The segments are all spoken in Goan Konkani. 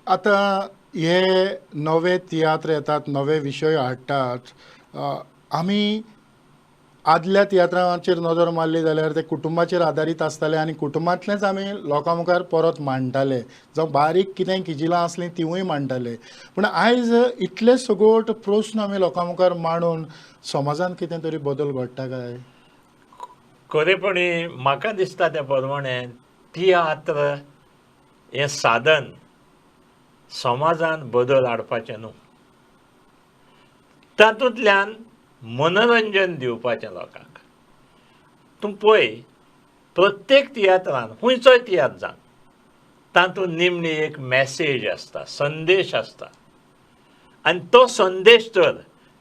आतां हे नवे तियात्र येतात, नवे विशय हाडटात. आमी आदल्या तियात्रांचेर नदर मारली जाल्यार ते कुटुंबाचेर आदारीत आसताले आनी कुटुंबांतलेंच आमी लोकां मुखार परत मांडटाले, जावं बारीक कितें किजिलां आसलीं तिवूय मांडटाले. पूण आयज इतले सगोट प्रस्न आमी लोकां मुखार मांडून समाजांत कितें तरी बदल घडटा काय? खरेपणी म्हाका दिसता त्या प्रमाणे तियात्र हें साधन समाजान बदल हाडपाचें न्हू, तातूंतल्यान मनोरंजन दिवपाचें लोकांक. तूं पळय प्रत्येक तियात्रान खंयचोय तियात्र जावं तातूंत निमणी एक मॅसेज आसता, संदेश आसता आनी तो संदेश तर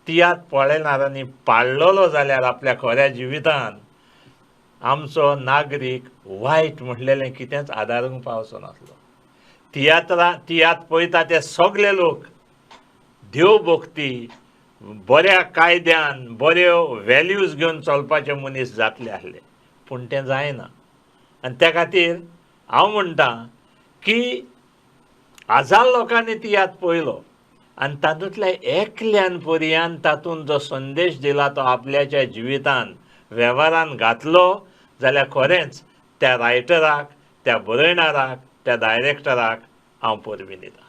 तियात्र पळयणाऱ्यांनी पाळ्ळलो जाल्यार आपल्या खऱ्या जिवितान आमचो नागरीक वायट म्हणलेलें कितेंच आदारूंक पावचो नासलो. तियात्र पळयता ते सगळे लोक देवभक्ती, बऱ्या कायद्यान बऱ्यो व्हॅल्यूज घेवन चलपाचे मनीस जातले आसले, पूण तें जायना. आनी त्या खातीर हांव म्हणटा की हजार लोकांनी तियात्र पळयलो आनी तातूंतल्या एकल्यान पर्यान तातूंत जो संदेश दिला तो आपल्याच्या जिवितान वेव्हारान घातलो जाल्यार खरेंच त्या रायटराक, त्या बरयणाराक, त्या डायरेक्टराक हांव परबीं दिता.